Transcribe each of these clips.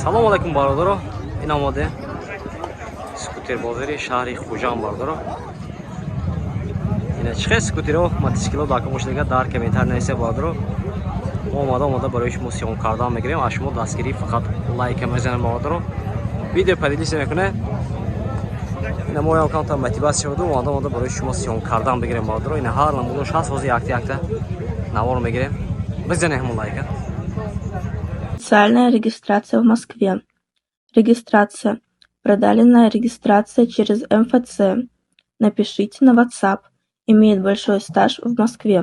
Салом алайкум, бародаро. Ин омоде скутер бозори шаҳри Хуҷанд, бародаро. Ина чӣ хел скутеро, мотосикло дака бошад, дар комментар нависе, бародаро. Мо омада омада барои шумо съём кардан мегирем. Аз шумо дастгирӣ фақат лайка мезанем, бародаро. Видео поделиться мекунед. Ина мо ям камтар мотиватсия буду, омада омада барои шумо съём кардан бигирем, бародаро. Ина ҳар намудош ҳаст, ҳозир якта якта навор мегирем. Бизанем ҳамон лайка. Официальная регистрация в Москве. Регистрация. Продленная регистрация через МФЦ. Напишите на WhatsApp. Имеет большой стаж в Москве.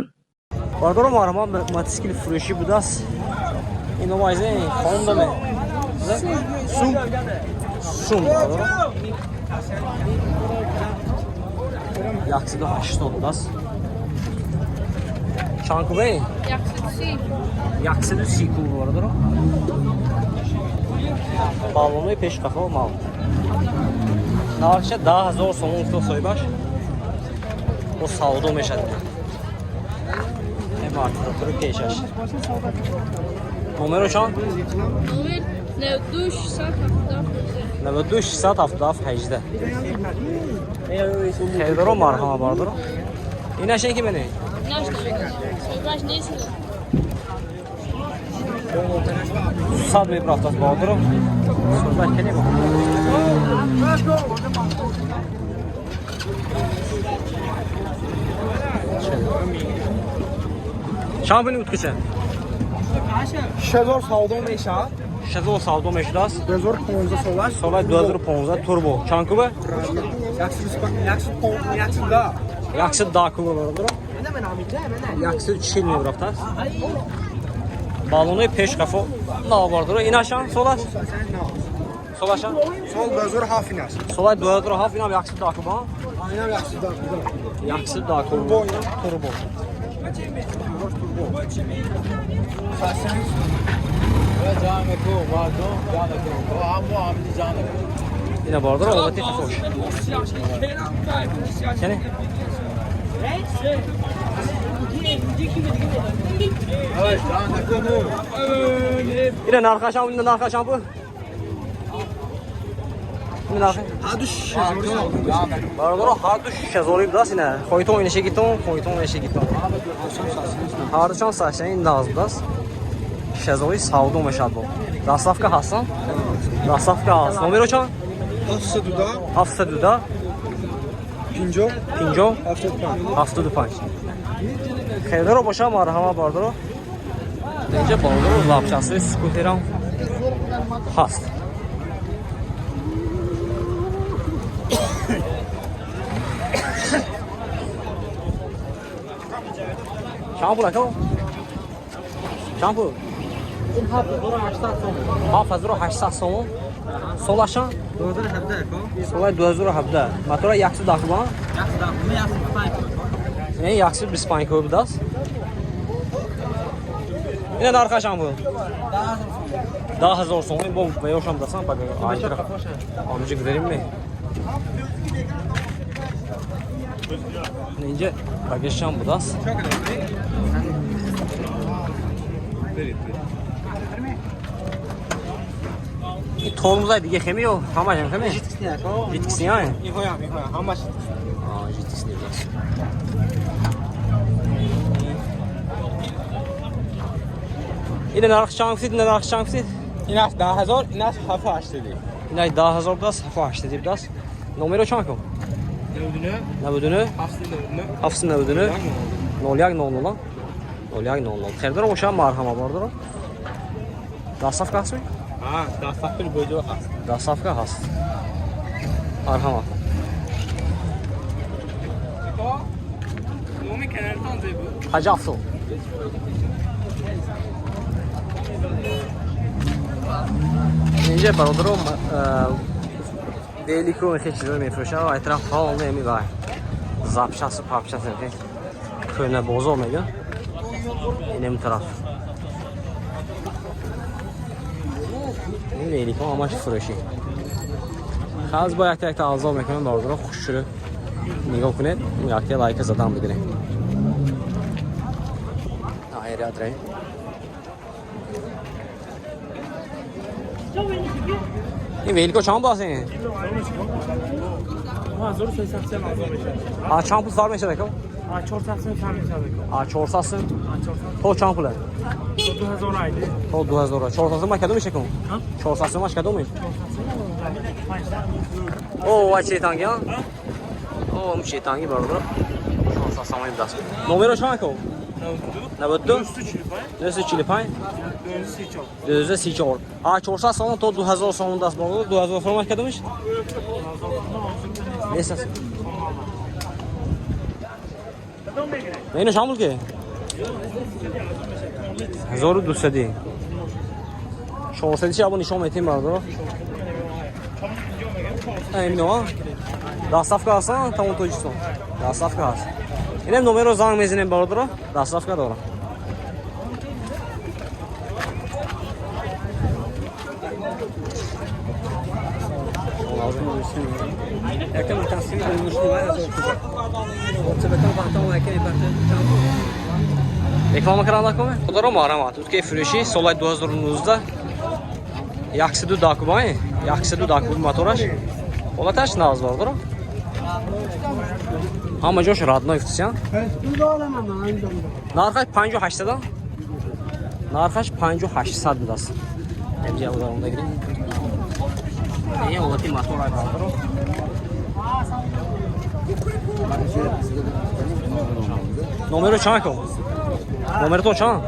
Бародаро, марҳамат, мотосикли фурӯшӣ будааст. Ин номайзе хондаме. Сум. Сум, бародаро. 180 будааст. Чанд кубе? 130. 130 куб, бародаро. Баллонои пеш қафо мал. Нархша 10 000 сомон гуфта соҳибаш. Бо савдо мешад. Амортизатори пешаш. Номеро чанд? Номер 92 677. 92 677 18. Харидоро, марҳама, бародаро. Инаш ки мене? Наш намедонам. Соҳибаш нест. 100 мебрафтааст, бародаро. Суҳбат кунем. Чанд пули уткича? 6000 савдо мешавад. 6000 савдо мешудааст. 2015 солаш. Соли 2015, турбо. Чанд куба? 110. 110 куба, бародаро. 140 мебрафтааст. Баллонои пеш қафо нав, бародаро. Инашам солаш? Солашам? Сол 2007 инаш. Соли 2007, инам 110 куба. Инам 110 куба. 110 куба. Турбо. Турбо. Турбо. Ина, бародаро, ҳолати қафош. Яъне? Ина нархашам, ина нархашам бу. Ина нархи. Ҳаду 6000 савдо мешавад. Бародаро, ҳарду 6000 будааст ина. Хоҳитон инашегитон, хоҳитон инашегитон. Ҳардушон сашани нағз будааст. 6000 савдо мешавад бо. Доставка ҳастан? Доставка ҳаст. Номеро чанд? 702. 702. 50. 50. 75. 75. Харидоро боша, марҳама, бародаро. Инҷа, бародаро, запчастҳои скутерам ҳаст. Чанд пул, ака? Чанд пул? 7800 сомон. Солашан? 2017. Солаи 2017. Мотора 110 куба? Не, 125 куба будааст. Ина нархашам буд? 10 000 сомон. Бо ваёшам дастам ба анҷа. Анҷа гузарим ме. Инҷа багажшам будааст. Ин тормозай диге хеми ё ҳамашам хеми? Жидкостный, ай? Иҳоям, иҳоям, ҳамаш. А, жидкостный будааст. Ина нарх чанд гуфтид? Ина нарх чанд гуфтид? Инаш 10000, инаш 780. Ина 10 000 будааст, 780 будааст. Номеро чанд кун? 99. 99. 799. 799 01 00 01 00. Харидоро боша, марҳама, бародаро. Доставка ҳаст? Ҳа, доставка любой ҷо ҳаст. Доставка ҳаст. Марҳама. Номи каналтон зебо. Ҳаҷафту. Инҷа, бародаро, велику хел чизо мефурӯшад. Ай тараф полный ами вай запчасту папчаст, кӯна бозор мегӯянд. Инем тараф. Ин великҳо ҳамаш фурӯшӣ. Хаз бо якта якта авзо мекунем, бародаро, хушшурӯ нигоҳ кунед, якта лайка задан бигирем. Айряд раем. Ин велико чанд пул аст ин? А чанд пул сар мешавад ака? А 400 сом сар мешавад. А 400 сом? То чанд пул? То 2000 айди. То 2000. 400 сом кадом мешавад кун? 400 сом кадом меш? О, вай четанги, а? О, м четанги бародар. 400 сом им даст. Номеро чанд ку? 92 245 234. А 400 сом то 2000 сом даст бародар. 2000 сом кадом меш? Нест аст. Ино чанд пул ки? 1200. 400 чи або нишон метем бародар. Ино доставка ҳастан тамом Тоҷикистон. Доставка ҳаст. Инам номерро занг мезанем бародар, доставка дорам. Реклама каранда коме? Худоро маҳрамат. Утке фурӯшӣ солаи 2019 110 куб, 110 куб мотораш. Ҳолаташ нағз бародаро. Ҳама ҷош родной фтисян. Нархаш 5800. Нархаш 5800 будааст. Эмҷи одаронда гирем. Ин ҳолати мотор ай бародаро. Номеро чанд кун? Номератон чанд?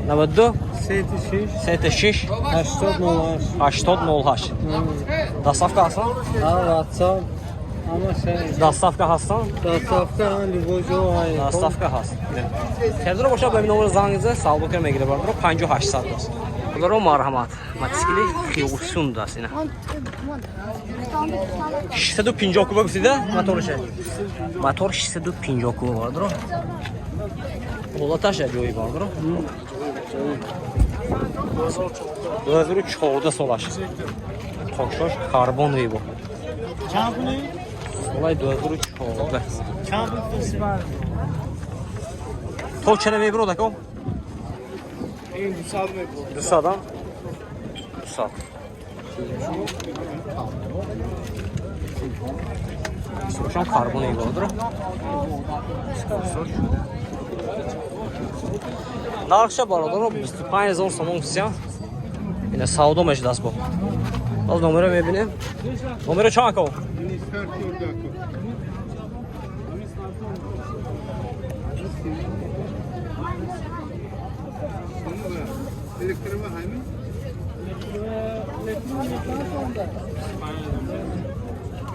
92 36 80 80 08. Доставка ҳастан? WhatsApp ама шай. Доставка ҳастан? Доставка любой ҷо. Доставка ҳаст. Хелдро боша ба номер занг зад, савдо мегире бародаро 5800 аст. Худоро марҳамат. Мотоцикли Хиосунд аст ина. 650 куба гуфтида моторша. Мотор 650 куба бародаро. Ҳолаташ аҷоиб бародаро. 2014 солаш. Қошош карбоновый бо. Чанд пул? Солаи 2014. Чанд пул? То чана мебурод ако? Ин 200 мебурод. 200 а? 200. Сушам карбоновый бародаро. Нархша бародаро 25000 сомон гуфтисям. Ина савдо мешудааст бо. Боз номеро мебинем. Номеро чанд ако?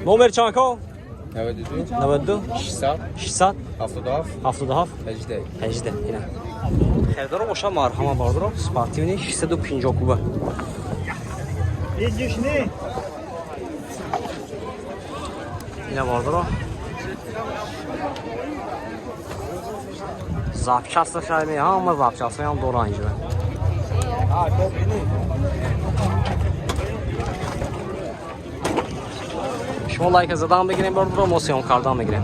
Номер чанд ако? 92 92 600 600 77 77 18. 18. Ина. Хелдоро боша марҳама бародаро, спортивный 650 куба. Ина бародаро. Запчаста шайме, ҳама запчаста ҳам дора инҷо. Шумо лайк задан бигирем бародаро, мо съём кардан мегирем.